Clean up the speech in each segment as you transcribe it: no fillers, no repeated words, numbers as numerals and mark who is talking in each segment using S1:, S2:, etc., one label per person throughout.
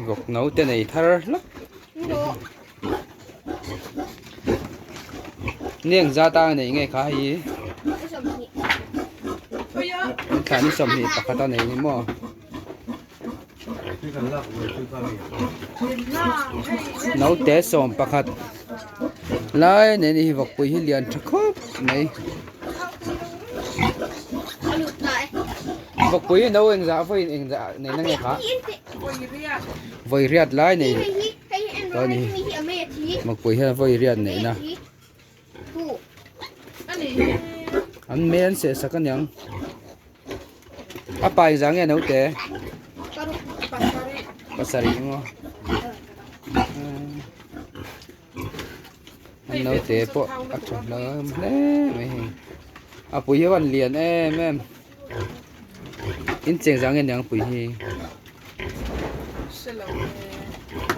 S1: Vawk naute nei thar hlak. Ni engzat a nei nge kha hei thla ni 21 a nei ni maw. Naute 11 lai nei ni hi vawkpui hi lian tha khawp mai. Vawkpui hi no engzah vawiin engzah nei na nge kha vawi riat lai nei tawh a ni vawkpui hian vawi riat neih na an mei an seh sak aniang a pa engzah nge naute pasarih emaw an naute pawh a tha hlawm hle mai hei a pui hi a van lian em em in cheng zang nge niang pui hi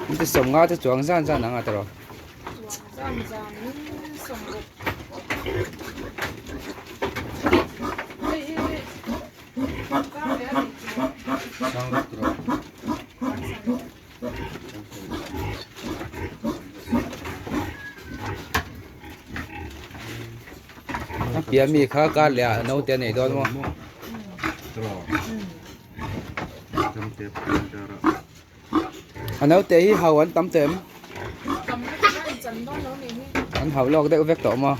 S1: in ti sawmnga te chuang zan zan ang a tawh A piah mi kha kar leh ah naute a nei dawn maw? A naute hi hau an tam tawh em? An hau lawk deuh vek tawh maw?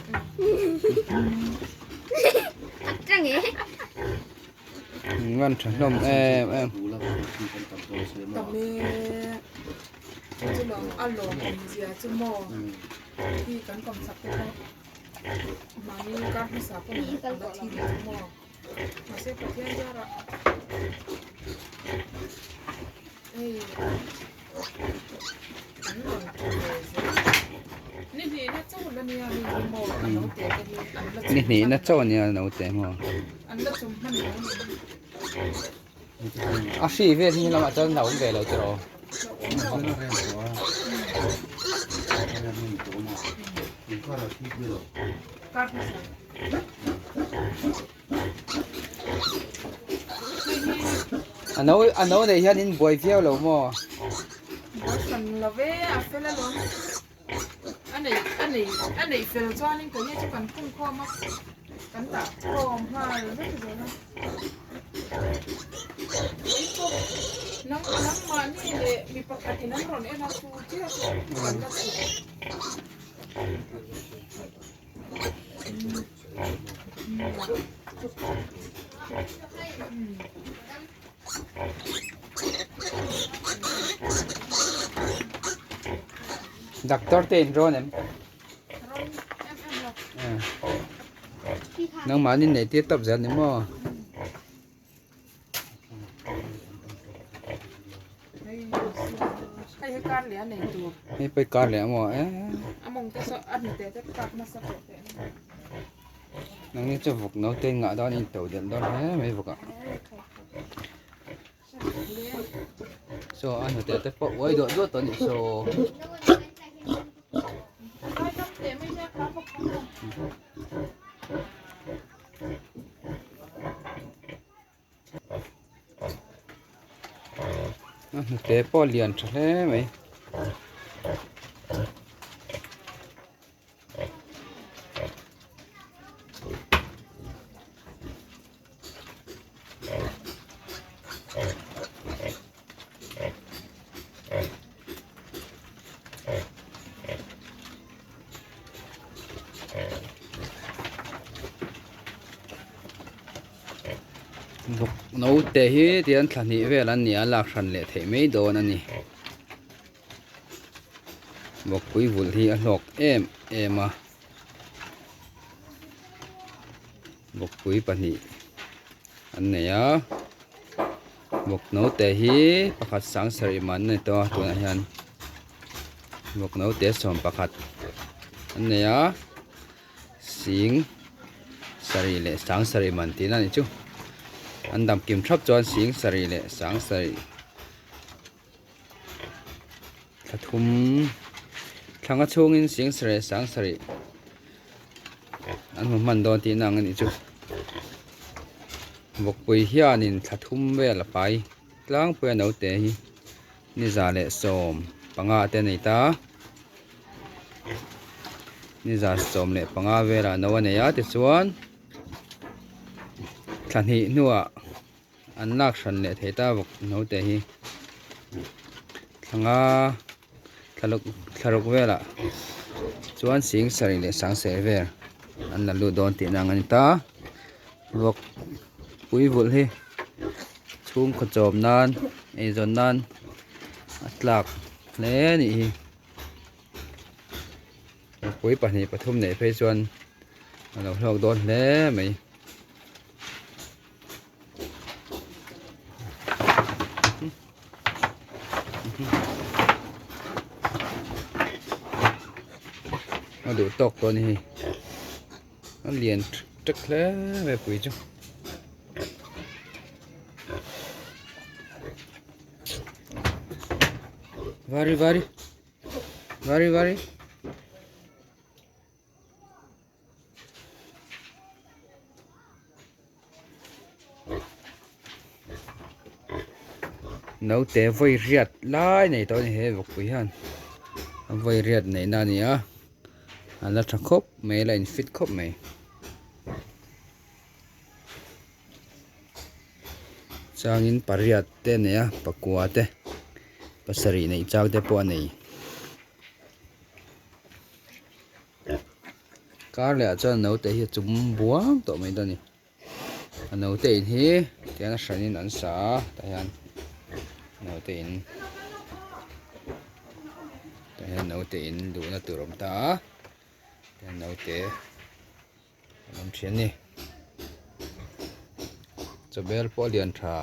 S1: Ngan tha hlawm em em. Ni hnihna chauh ania naute maw a hri vel hi lamah chuan a awm ve lo tiraw. A no a no nei hian in buai viau lo maw?
S2: Buai hran lo ve, a fel alawm. A nei a nei a neih fel chuanin ka ni chu kan khung khawm a, kan tah khawm nghal vek zel a. Ui pawh nang nangmahni leh mi pakhatin an rawn en a chu chiah chu kan la chhuah.
S1: Doctor te in rawn em? Nangmahni nei tir tawp zel ni maw? Hei pawh kar leh amaw eh nangni chu vawk naute ngah dawn in to delh dawn hle mai vawk ah saw a hnute te pawh uai duah duah tawh a nih saw. A hnute pawh lian tha hle mai. Vawk naute hi tihian thla hnih vel an ni a lak hran leh theih mai dawn a ni vawkpui vulh hi a hlawk em em a vawkpui pahnih an nei a vawk naute hi pakhat sang sarih man a ni tawh a tunah hian. Vawk naute 11 an nei a sing sarih leh sang sarih man tihna a nih chu an dam kim thap chuan sing sarih leh sang sarih thla thum thla nga chhungin sing sarih leh sang sarih an hmu hman dawn tihna ang a nih chu vawkpui hianin thla thum vel a pai. Tlangpui a naute hi ni 115 te a nei ta. Ni 115 velah no a nei a tichuan thla hnih hnuah an lak hran leh thei ta bawk naute hi thla nga thla ruk velah chuan sing sarih leh sang sarih vel an la lut dawn tihna ang a ni ta vawk pui vulh hi chhungkaw chawm nan eizawn nan a tlak hle a nih hi pui pahnih pathum neih phei chuan a lo hlawk dawn hle mai. A duh tawk tawh a ni hei a lian ṭek hle mai pui chu. Vari vari vari vari. Naute vawi riat lai nei tawh a ni he vawkpui hian a vawi riat neihna a ni a a la tha khawp mai a la in fit khawp mai changin pariat te a nei a pakua te pasarih neih chak te pawh a nei. Kar leh ah chuan naute hi a chum buang tawh mai dawn a ni a naute in hi tihian a hran in an sa a tah hian naute in tah hian naute in luhna tur a awm ta a tihian naute an awm thin a ni chawbel pawh a lian tha.